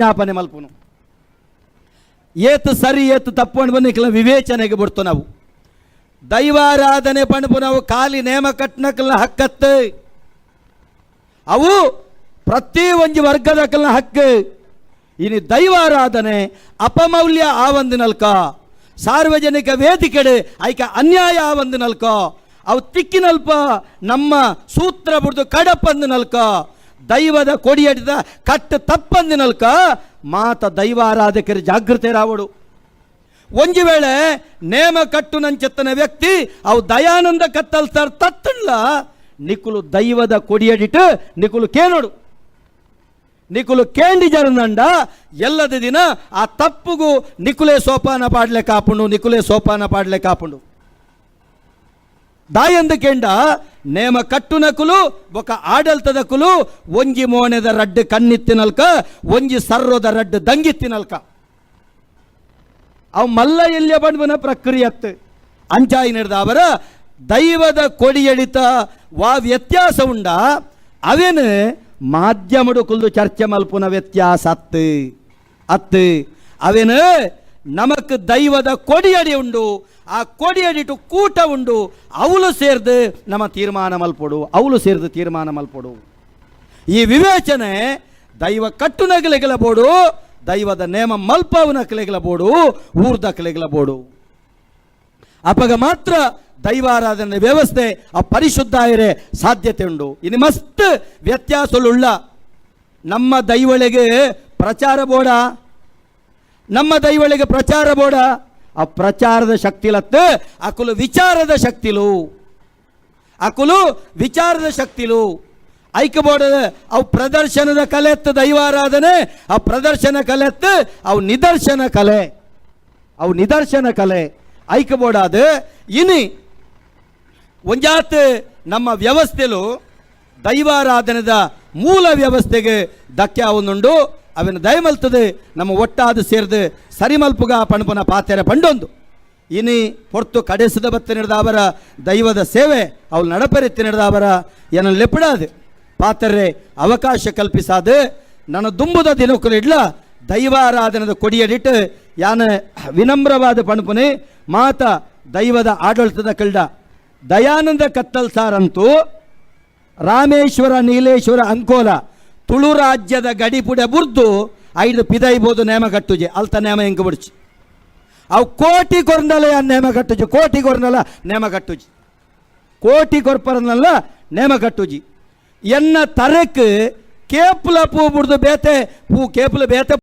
ವಿಜ್ಞಾಪನೆ ಮಲ್ಪುನು. ಏತು ಸರಿ ಏತು ತಪ್ಪು ಬನ್ನಿಕ್ಲ ವಿವೇಚನೆಗೆ ಬಿಡ್ತು. ನಾವು ದೈವಾರಾಧನೆ ಪಣಪು ನಾವು ಖಾಲಿ ನೇಮ ಕಟ್ನಕಲ್ನ ಹಕ್ಕತ್ತು, ಅವು ಪ್ರತಿ ಒಂಜಿ ವರ್ಗದಕಲ್ನ ಹಕ್ಕು. ಇನಿ ದೈವಾರಾಧನೆ ಅಪಮೌಲ್ಯ ಆವಂದಿನಲ್ಕ, ಸಾರ್ವಜನಿಕ ವೇದಿಕೆಡೆ ಐಕ ಅನ್ಯಾಯ ಆವಂದಿನಲ್ಕ, ಅವು ತಿಕ್ಕಿನಲ್ಪ ನಮ್ಮ ಸೂತ್ರ ಬಿಡ್ದು ಕಡಪಂದಿನಲ್ಕ, ದೈವದ ಕೊಡಿಯಡಿದ ಕಟ್ಟು ತಪ್ಪಂದಿನಲ್ಕ ಮಾತ ದೈವಾರಾಧಕರು ಜಾಗೃತರಾವಡು. ಒಂಜಿ ವೇಳೆ ನೇಮ ಕಟ್ಟು ನಂచెತ್ತನ ವ್ಯಕ್ತಿ ಅವು ದಯಾನಂದ ಕತ್ತಲ್ ಸರ್ ತತ್ತಣ್ಲ, ನಿಕುಲು ದೈವದ ಕೊಡಿಯಡಿಟ್ಟು ನಿಕುಲು ಕೇನೋಡು, ನಿಕುಲು ಕೇಂಡಿ ಜರಂದಂಡ. ಎಲ್ಲದ ದಿನ ಆ ತಪ್ಪುಗು ನಿಕುಲೆ ಸೋಪಾನ ಪಾಡ್ಲೆ ಕಾಪುಂಡು, ನಿಕುಲೆ ಸೋಪಾನ ಪಾಡ್ಲೆ ಕಾಪುಂಡು. ದಾಯಂದು ಕೇಂಡ, ನೇಮ ಕಟ್ಟುನಕುಲು ಬೊಕ ಆಡಳ್ತದಕುಲು ಒಂಜಿ ಮೋಣೆದ ರಡ್ಡು ಕಣ್ಣಿತ್ತಿನಲ್ಕ, ಒಂಜಿ ಸರ್ರೋದ ರಡ್ಡು ದಂಗಿತ್ತಿನಲ್ಕ. ಅವು ಮಲ್ಲ ಎಲ್ಲಿಯ ಬಣ್ಬನ ಪ್ರಕ್ರಿಯತ್ತು ಅಂಚಾಯಿ ನಡೆದ ಅವರ ದೈವದ ಕೊಡಿಯಡಿತ ವಾ ವ್ಯತ್ಯಾಸ ಉಂಡ, ಅವೇನು ಮಾಧ್ಯಮಡು ಕುಲ್ದು ಚರ್ಚೆ ಮಲ್ಪುನ ವ್ಯತ್ಯಾಸ ಅತ್ತು ಅತ್ತು. ಅವೇನು ನಮಕ್ ದೈವದ ಕೊಡಿಯಡಿ ಉಂಡು, ಆ ಕೊಡಿಯಡಿಟು ಕೂಟ ಉಂಡು. ಅವಳು ಸೇರ್ದು ನಮ್ಮ ತೀರ್ಮಾನ ಮಲ್ಪೊಡು, ಅವಳು ಸೇರ್ದು ತೀರ್ಮಾನ ಮಲ್ಪೊಡು. ಈ ವಿವೇಚನೆ ದೈವ ಕಟ್ಟುನಗಲೆಗಳ ಬೋಡು, ದೈವದ ನೇಮ ಮಲ್ಪವನಕಲೆಗಳ ಬೋಡು, ಊರ್ದಕಲೆಗಳ ಬೋಡು. ಅಪಗ ಮಾತ್ರ ದೈವಾರಾಧನೆ ವ್ಯವಸ್ಥೆ ಆ ಪರಿಶುದ್ಧ ಆಯರೆ ಸಾಧ್ಯತೆ ಉಂಡು. ಇನ್ನು ಮಸ್ತ್ ವ್ಯತ್ಯಾಸಗಳುಳ್ಳ. ನಮ್ಮ ದೈವಳಿಗೆ ಪ್ರಚಾರ ಬೋಡ, ನಮ್ಮ ದೈವಳಿಗೆ ಪ್ರಚಾರ ಬೋಡ. ಆ ಪ್ರಚಾರದ ಶಕ್ತಿಲತ್ತು, ಅಕುಲು ವಿಚಾರದ ಶಕ್ತಿಲು, ಅಕುಲು ವಿಚಾರದ ಶಕ್ತಿಲು. ಐಕ್ಯಬೋಡದ ಅವು ಪ್ರದರ್ಶನದ ಕಲೆತ್ತು ದೈವಾರಾಧನೆ. ಆ ಪ್ರದರ್ಶನ ಕಲೆತ್ತು, ಅವು ನಿದರ್ಶನ ಕಲೆ, ಅವು ನಿದರ್ಶನ ಕಲೆ. ಐಕ್ಯಬೋಡಾದ ಇನಿ ಒಂಜಾತ್ ನಮ್ಮ ವ್ಯವಸ್ಥೆಲು ದೈವಾರಾಧನೆದ ಮೂಲ ವ್ಯವಸ್ಥೆಗೆ ಧಕ್ಕೆ ಆವೊಂದುಂಡು. ಅವನ ದಯಮಲ್ತದೆ ನಮ್ಮ ಒಟ್ಟಾದ ಸೇರ್ದು ಸರಿಮಲ್ಪುಗ ಪಣಪುನ ಪಾತೆರೆ ಪಂಡೊಂದು, ಇನಿ ಪೊರ್ತು ಕಡೆಸದ ಬತ್ತ ಅವರ ದೈವದ ಸೇವೆ ಅವಳು ನಡಪರೆತ್ತಿ ಅವರ ಏನ ಲೆಪ್ಪಡಾದು ಪಾತರೆ ಅವಕಾಶ ಕಲ್ಪಿಸಾದು, ನನ್ನ ದುಂಬುದ ದಿನಕ್ಕೂ ಇಡ್ಲ ದೈವಾರಾಧನದ ಕೊಡಿಯಡಿಟ್ಟು ಯಾನ ವಿನಮ್ರವಾದ ಪಣಪುನೆ ಮಾತ ದೈವದ ಆಡಳಿತದ ಕಲ್ಡ. ದಯಾನಂದ ಕತ್ತಲ್ ಸಾರಂತೂ ರಾಮೇಶ್ವರ, ನೀಲೇಶ್ವರ, ಅಂಕೋಲ, ತುಳು ರಾಜ್ಯದ ಗಡಿಪುಡೆ ಬುರ್ದು ಐದು ಪಿದೈಬೋದು ನೇಮ ಕಟ್ಟುಜೆ. ಅಲ್ತ ನೇಮ ಎಂಕು ಬಿಡ್ಚಿ. ಅವು ಕೋಟಿ ಕೊರ್ನಲ ನೇಮ ಕಟ್ಟುಜಿ, ಕೋಟಿ ಕೊರ್ನಲ ನೇಮ ಕಟ್ಟುಜಿ, ಕೋಟಿ ಕೊರ್ಪರನಲ್ಲ ನೇಮ ಕಟ್ಟುಜಿ. ಎನ್ನ ತರಕ್ ಕೇಪುಲ ಪೂ ಬುಡ್ದು ಬೇತೆ ಪೂ ಕೇಪುಲ ಬೇತೆ.